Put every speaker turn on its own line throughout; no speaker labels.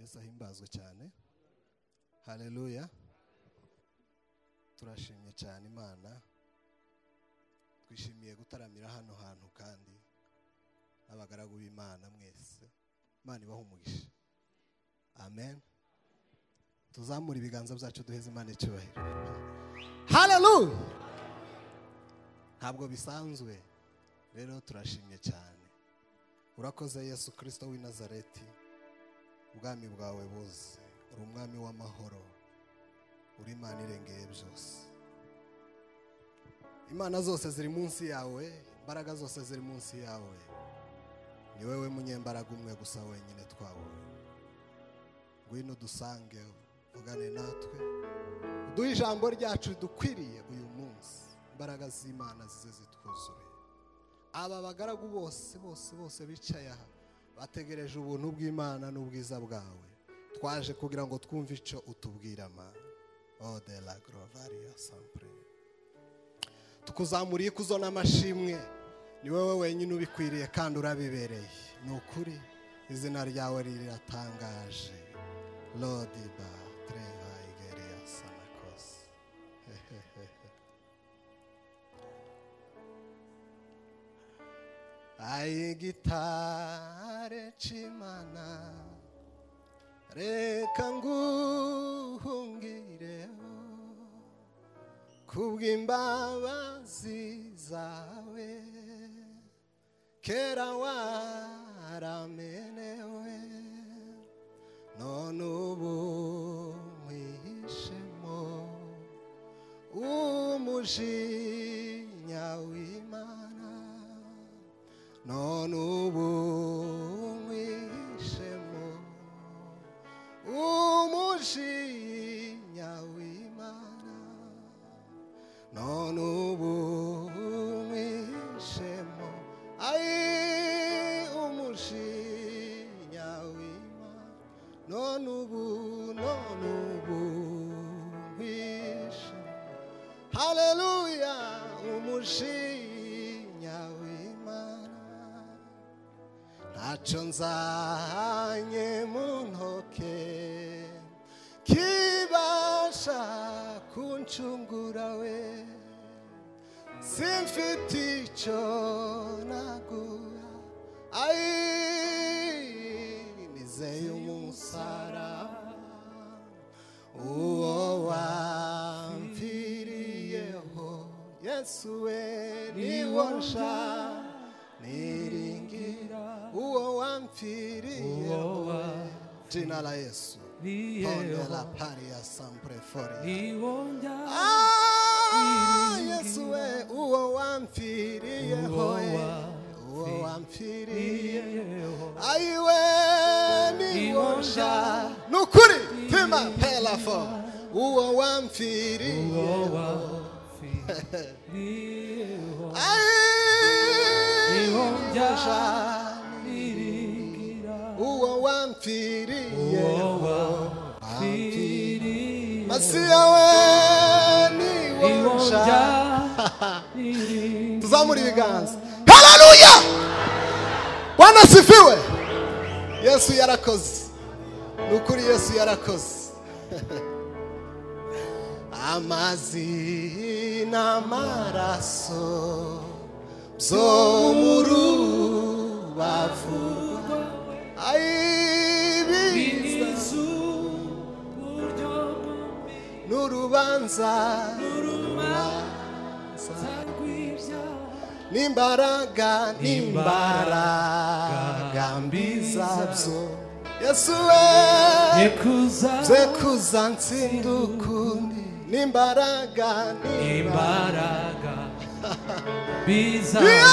Yesu ahimbazwe cyane. Haleluya. Turashimye cyane Imana. Twishimiye gutaramira hano hantu kandi n'abagaragu b'Imana mwese. Imana ibahe umugisha. Amen. Tuzamura ibiganza byacu duheze Imana icyubahiro. Haleluya. Ntabwo bisanzwe rero turashimye cyane. Urakoze Yesu Kristo w'i Nazareti. Ubwami bwawe buze. Uri umwami w'amahoro. Uri Imana irengeye byose. Imana zose ziri munsi yawe, imbaraga zose ziri munsi yawe. Ni wewe munyembaraga umwe gusa wenyine twabonye. Ngwino dusange, uvugane natwe. Uduhe ijambo ryacu dukwiriye uyu munsi. Imbaraga z'Imana zize zitwuzure. Aba bagaragu bose bose bose bicaye aha bategereje ubuntu bw'Imana n'ubwiza bwawe. Twaje kugira ngo twumve icyo utubwira Mana. Oh de la gloria sempre. Tukuzamuriye ikuzo n'amashimwe. Ni wewe wenyine ubikwiriye kandi urabibereye. Ni ukuri izina ryawe riratangaje. Lodiba treva igeria sanakos. Ai gitare chimana reka nguhungireho kubw'imbabazi zawe kera waramenewe none ubu nkwihishemo umujinya w'Imana none ubu nkwihishemo umujinya w'Imana none ubu nkwihishemo ai umujinya w'Imana none ubu nkwihishemo. Haleluya. Umujinya w'Imana ntacyo nzanye mu ntoke kibasha kuncungura we simfite icyo naguha ai nizeye umusaraba uwo wampfiriyeho Yesu we niwo nsha niringira uwo wampfiriyeho jina la Yesu. Ponde la paria sempre fuori. Ah, Yesu we uwo wampfiriyeho uwo wampfiriyeho aiwe niwo nsha nukuri pima pela fo uwo wampfiriyeho ai nsha uwo wampfiriyeho Masiya we niwo nsha. Tuzamura ibiganza. Haleluya. Bwana sifiwe. Yesu yarakoze. Nukuri Yesu yarakoze. Amazi n'amaraso byo mu rubavu ai biza n'urubanza n'imbaraga n'imbaraga mbi zabyo Yesu we zekuza ntsinda ukundi n'imbaraga n'imbaraga
mbi zabyo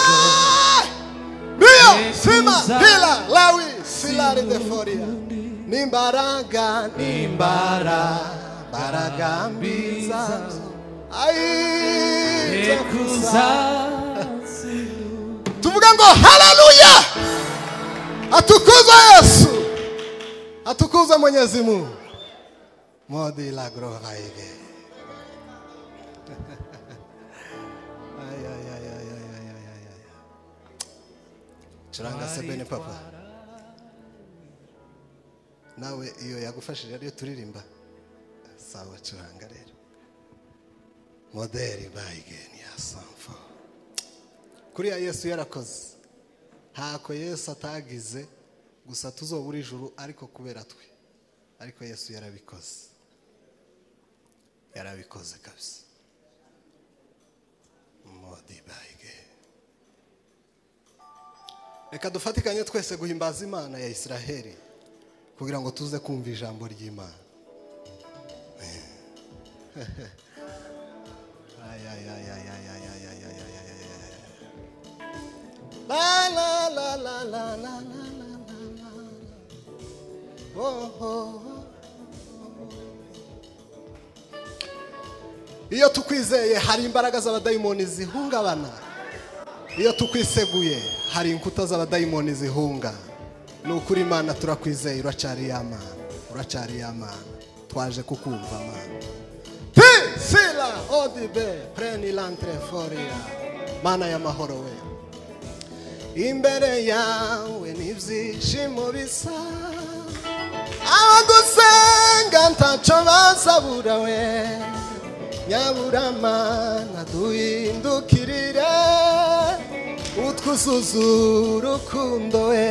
Mio sima pila lawi silari de foria n'imbaraga n'imbaraga baraga mbi zabyo ai
zekuza.
Tuvuga ngo haleluya. Atukuzwe Yesu. Atukuzwe Mwenyezi Mungu. Modi la gloria. Ay ay ay ay ay ay ay ay. Curanga sebene papa. Nawe iyo yagufashije ariyo turirimba. Sawa, curanga rero. Moderi bayigeni ya sanfo. Kuriya Yesu yarakoze. Ntako Yesu atagize, gusa tuzobura ijuru ariko kubera twe. Ariko Yesu yarabikoze. Yarabikoze kabisa. Modi bayige. Reka dufatikanye twese guhimbaza Imana ya Israheli kugira ngo tuze kumva ijambo ry'Imana. Ay ay ay ay ay ay ay ay ay ay ay ay. La la la la la la la la la. Oh oh. Iyo tukwizeye hari imbaraga z'abadayimoni zihungabana. Iyo tukwiseguye hari inkuta z'abadayimoni zihunga. Ni ukuri Imana turakwizeye, uracari y'Imana, uracari y'Imana. Twaje kukumva Mana. Ti sila odibe preni lantre foria. Mana y'amahoro we. Imbere yawe n'ibyishimo bisa. Abagusenga ntacyo bazabura we. Nyaburamana duhindukirire utwuzuze urukundo we.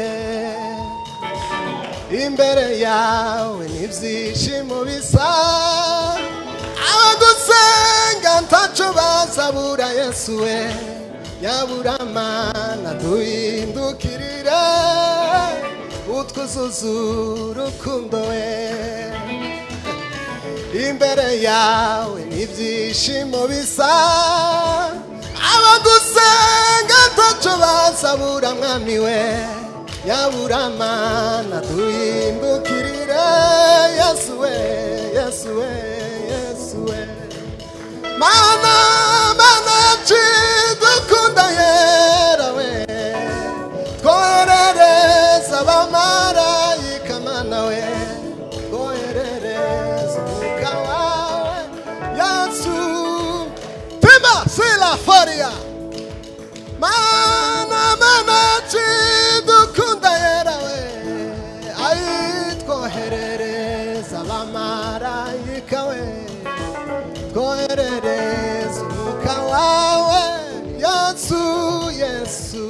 Imbere yawe n'ibyishimo bisa. Abagusenga ntacyo bazabura Yesu we. Nyaburamana duhindukirire utwuzuze urukundo we. Imbere yawe n'ibyishimo bisa. Abagusenga ntacyo bazabura mwami we. Nyaburamana duhindukirire Yesu we, Yesu we, Yesu we. Mana, mana yacu dukunda yera we. Twoherereze abamarayika Mana we. Twoherereze umwuka wawe Yesu. Tima sila foria. Mana, mana yacu dukunda yera we. Ay twoherereze abamarayika we. Twoherereze umwuka wawe Yesu, Yesu.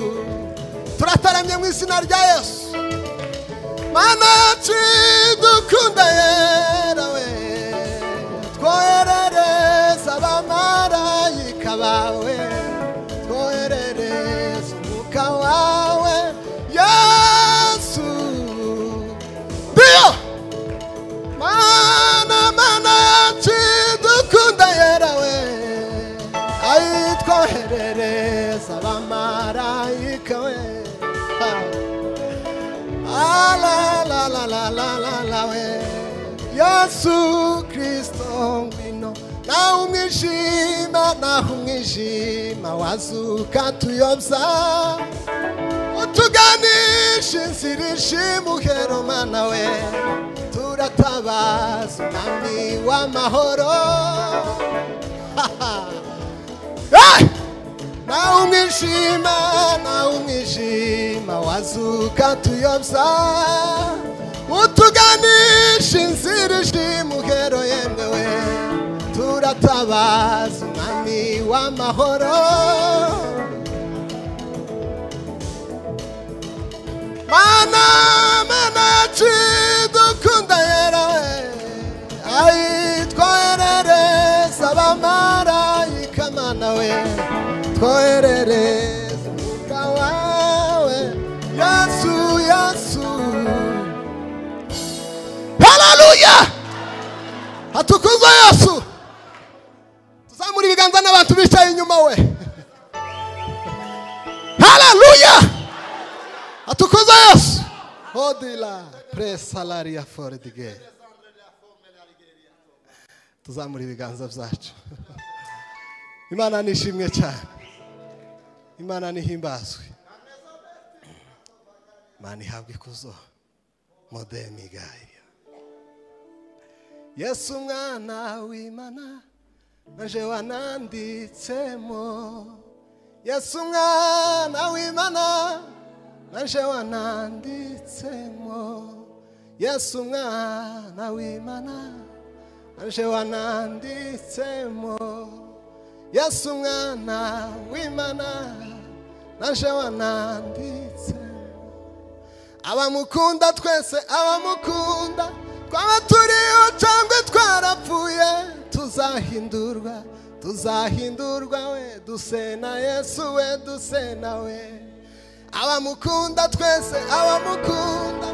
Turataramye mu izina rya Yesu. Mana yacu dukunda yera we. Twoherereze abamarayika bawe. Twoherereze umwuka wawe Yesu. Dio. Mana, mana yacu dukunda yera we. Ay twoherereze abamarayika we. Ah la la la la la la la we. Yesu Kristo ngwino. Naho umwijima, naho umwijima wazuka tuyobya. Utuganisha inzira ishimuhero Mana we. Turatabaza umwami w'amahoro. Hey! Naho umwijima, naho umwijima wazuka tuyobya. Utuganisha inzira ishimuhero yemwe we. Turatabaza umwami w'amahoro. Mana, mana yacu dukunda yera we. Ay twoherereze abamarayika Mana we. Twoherereze umwuka wawe Yesu, Yesu. Haleluya! Hatukuzwe Yesu. Tuzamura ibiganza n'abantu bicaye inyuma we. Haleluya! Hatukuzwe Yesu. Odila presalaria fordige. Tuzamura ibiganza byacu. Imana nishimwe cyane. Imana nihimbazwe. Imana ihabwe ikuzo. Modemi gaya. Yesu mwana w'Imana naje wananditsemo. Yesu mwana w'Imana naje wananditsemo. Yesu mwana w'Imana anje wananditsemo Yesu mwana w'Imana nanje wananditsemo abamukunda twese abamukunda twaba turiho cyangwa twarapfuye tuzahindurwa tuzahindurwa we duse na Yesu we duse nawe abamukunda twese abamukunda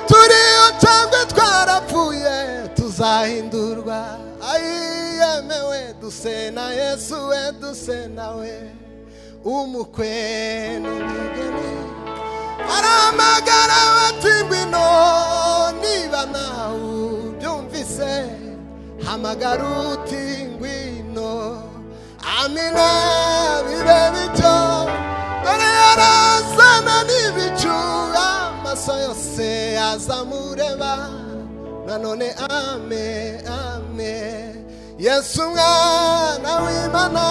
turiho cyangwa twarapfuye tuzahindurwa ayiyemewe duse na Yesu we duse nawe umukwe n'umugeni aramagara bati ngwino niba nawe ubyumvise hamagara uti ngwino amina bibe bityo dore yarazana n'ibicu amaso yose azamureba nanone ame ame Yesu mwana w'Imana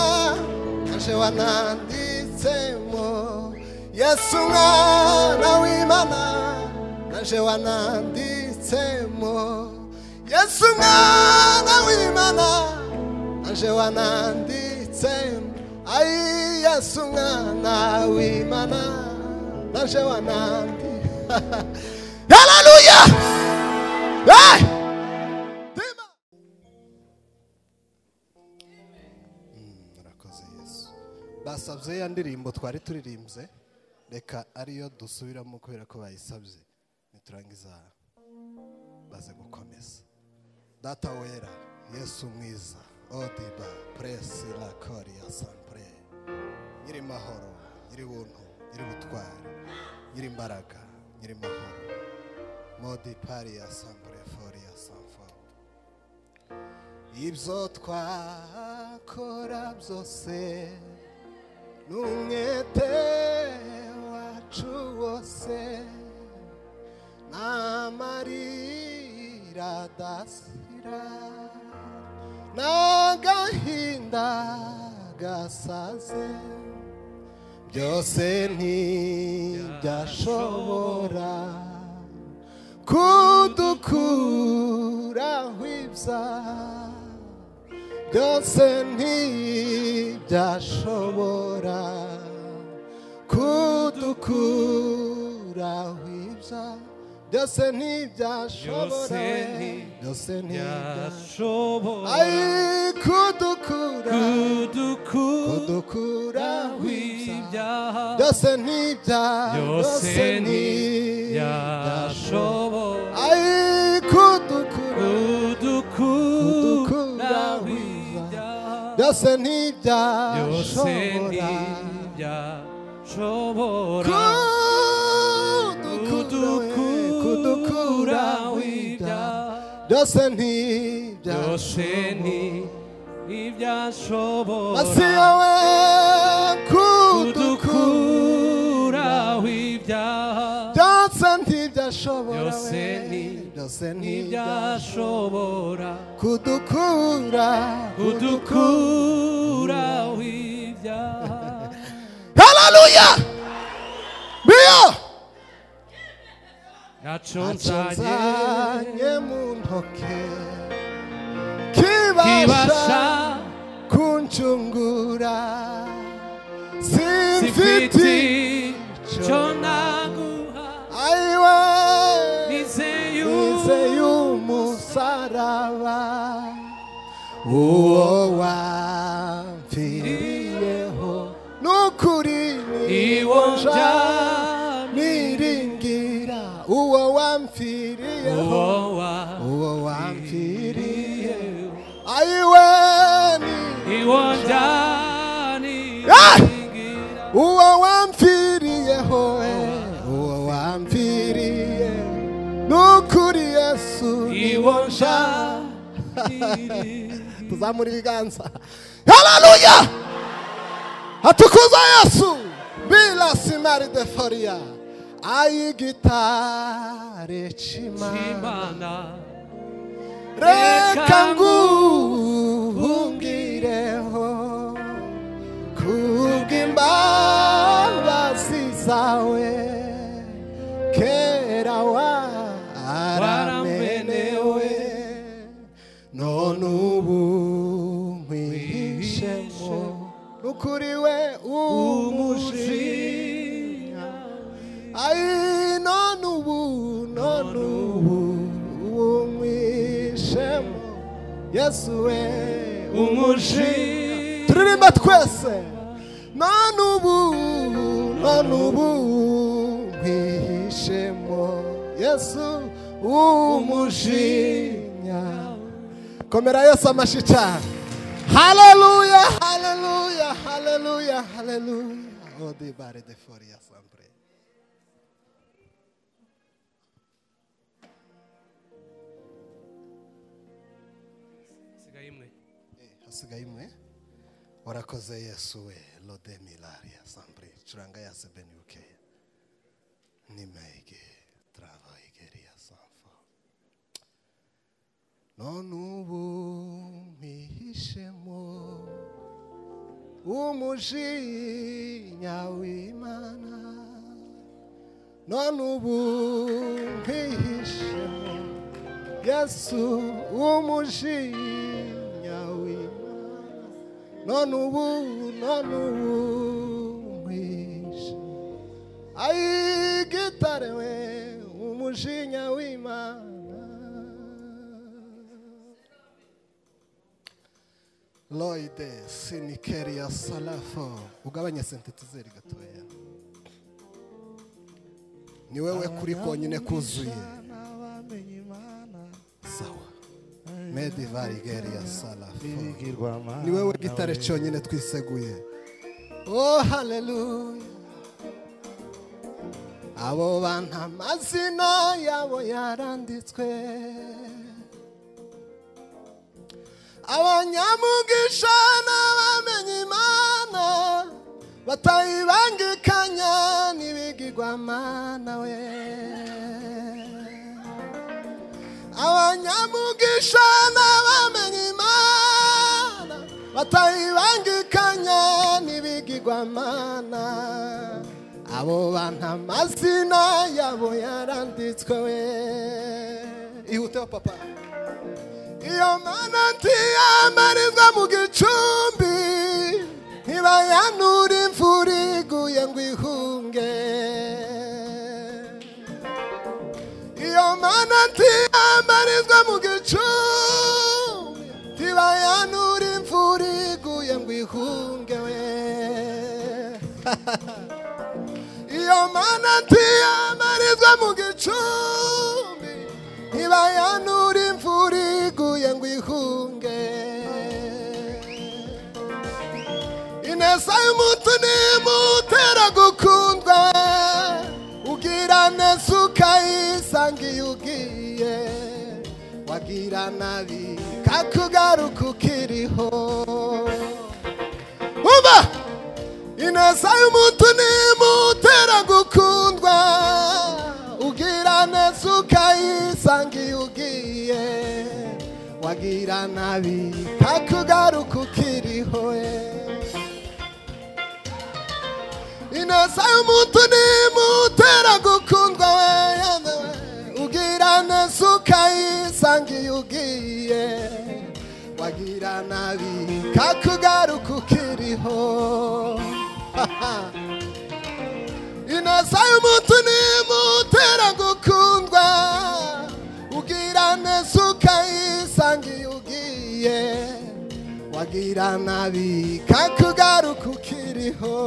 aje wananditsemo Yesu mwana w'Imana aje wananditsemo Yesu mwana w'Imana aje wananditsemo ai Yesu mwana w'Imana aje wanandi Hallelujah. Hey! Murakoze Yesu. Basabye ya ndirimbo twari turirimbye reka ariyo dusubiramo kubera ko bayisabye niturangiza baze gukomeza. Data wera Yesu mwiza odiba presi la koria sampre nyiri mahoro nyiri buntu nyiri butwari nyiri imbaraga nyiri mahoro modi paria sampre foria samfo ibyo twakora byose n'umwete wacu wose n'amarira adasira n'agahinda gasaze byose ntibyashobora kudukuraho ibyaha byose ntibyashobora kudukuraho ibyaha byose ntibyashobora byose ntibyashobora kudukura kudukuraho ibyaha byose ntibyashobora kudukura kudukuraho ibyaha byose ntibyashobora kudukuraho ibyaha byose ntibyashobora Masiya we
kudukuraho ibyaha
byose ntibyashobora byose
ntibyashobora
kudukura
kudukuraho ibyaha.
Hallelujah! Biyo!
Ntacyo nzanye
mu ntoke kibasha kuncungura
simfite icyo naguha
ayiwe
nizeye
umusaraba uwo wamfiriyeho n'ukuri
niwo
niringira uwo wamfiriyeho uwo wamfiriyeho ayiwe
niwo njyaniringira
uwo wamfiriyeho uwo wamfiriye n'ukuri Yesu
niwo njyaniringira.
Tuzamura ibiganza. Haleluya! Hatukuza Yesu bila simari de foria ayigitare chimana reka nguhungireho kubw'imbabazi zawe kera nukuri we umujinya. Ai none ubu none ubu umwishemo Yesu we umujinya. Turirimba twese. None ubu mwihishemo Yesu umujinya. Komera Yesu amashyi cyane. Haleluya, haleluya, haleluya, haleluya. Odi bare de foria sempre.
Hasigaye imwe.
Hasigaye imwe. Warakoze Yesu we lode milaria sempre. Curanga ya sebeni ukeya. Nimeige trava igeria sanfo. None ubu mwihishemo umujinya w'Imana. None ubu mwihishemo Yesu umujinya w'Imana. None ubu mwihishemo. Ai gitare we umujinya w'Imana. Loide sinikeria salafo. Ugabanye synthetizer gatoya. Ni wewe kuri konyine kuzuye. Sawa. Medivarigeria salafo. Ni wewe gitare cyonyine twiseguye. Oh hallelujah. Abo bantu amazina yabo yaranditswe. Abanyamugisha n'abamenye Imana batayibangikanya n'ibigirwamana we. Abanyamugisha n'abamenye Imana batayibangikanya n'ibigirwamana. Abo bantu amazina yabo yaranditswe we. Ihute papa. Iyo mana ntiyamarizwa mu gicumbi, ntibayanura imvura iguye ngo ihunge. Iyo mana ntiyamarizwa mu gicumbi, ntibayanura imvura iguye ngo ihunge we. Iyo mana ntiyamarizwa mu gicumbi, ntibayanura imvura iguye ngo ihunge. Ineza y'umuntu nimutera gukundwa, ugira neza ukayisanga iyo ugiye, wagira nabi kakugaruka ukiriho. Umva! Ineza y'umuntu nimutera gukundwa, ugira neza ukayisanga iyo ugiye, wagira nabi kakugaruka ukiriho. Ineza y'umuntu nimutera gukundwa, ugira neza ukayisanga iyo ugiye, wagira nabi kakugaruka ukiriho. Ineza y'umuntu nimutera gukundwa, ugira neza ukayisanga iyo ugiye, wagira nabi kakugaruka ukiriho.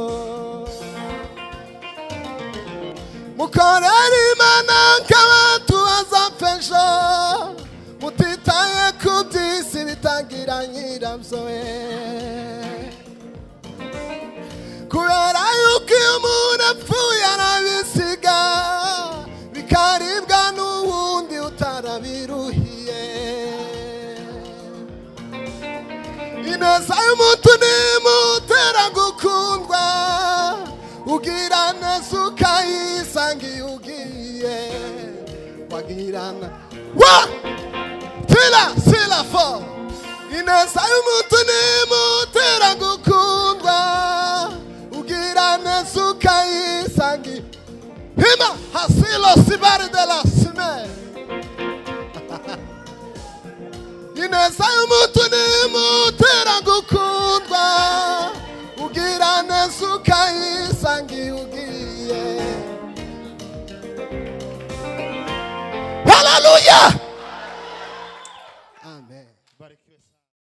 Mukorera Imana nk'abantu bazapfa ejo, mutitaye ku by'isi bitangira nyirabyo we. Kubera yuko iyo umuntu apfuye arabisiga, bikaribwa n'uwundi utarabiruhiye. Ineza y'umuntu nimutera gukundwa, ugira neza ukayisanga iyo ugiye, wagira na wa tila sila fo. Ineza y'umuntu nimutera gukundwa, ugira neza ukayisanga hima hasilo sibari de la sime. Ineza y'umuntu nimutera gukundwa, ugira Haleluya.